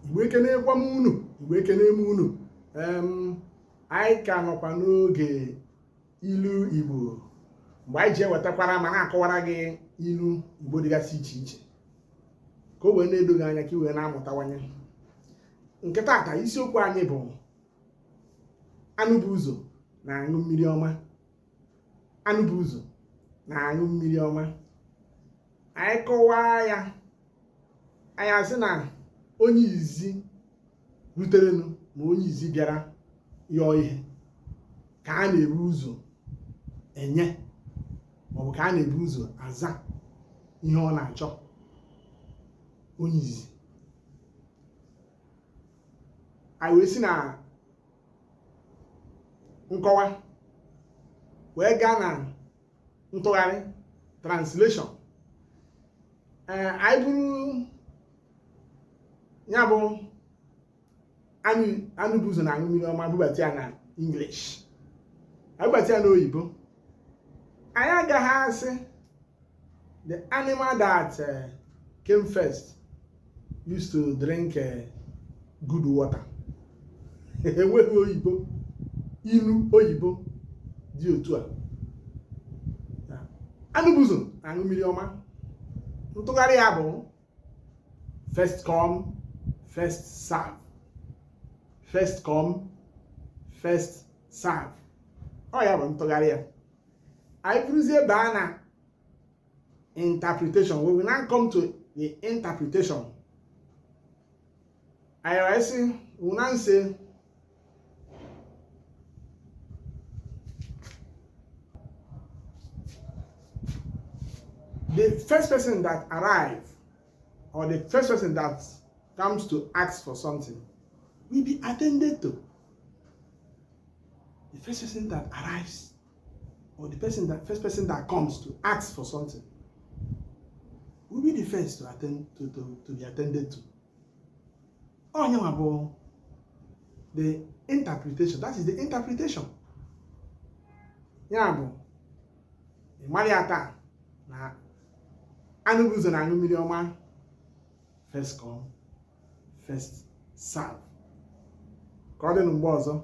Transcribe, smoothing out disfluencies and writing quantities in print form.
Igbo, ekenekwa m unu. Igbo, ekene m unu. Anyị ka nọkwa n'oge ilu Igbo, mgbe anyị ji ewetakwara ma na-akọwara gị ilu Igbo dịgasị iche iche ka o wee na-edo gị anya, ka ị wee na-amụtawanye. Nke tata, isiokwu anyị bụ anụ bu ụzọ na-aṅụ mmiri ọma. Anụ bu ụzọ na-aṅụ mmiri ọma. Anyị kọwaa ya, anyị asị na onye izi ruterenụ ma onye izi bịara yọọ ihe ka a na-ebu ụzọ enye, maọbụ ka a na-ebu ụzọ aza ihe ọ na-achọ. Onye izi anyị wee si na nkọwa wee gaa na ntụgharị, translation. Ee, anyị buru ya bụ anụ bu ụzọ na-aṅụ mmiri ọma bubata ya na English, anyị bubata ya n'oyibo, anyị agaghị asị the animal that came first used to drink good water. Enweghị oyibo, ilu oyibo dị otu a. Anụ bu ụzọ na-aṅụ mmiri ọma, ntụgharị ya bụ first come, first serve. First come, first serve, ọ ya bụ ntụgharị ya. Anyị buruzie baa na interpretation. We will now come to the interpretation. Anyị wee sị, we will now say the first person that arrive or the first person that comes to ask for something will be attended to. The first person that arrives or the person that first person that comes to ask for something will be the first to attend to be attended to. Ọ nya nwa bụ the interpretation. That is the interpretation. Ya bụ, ị mara ya taa na anụ bu ụzọ na-aṅụ mmiri ọma, first come, first serve. Ka ọ dị mgbe ọzọ.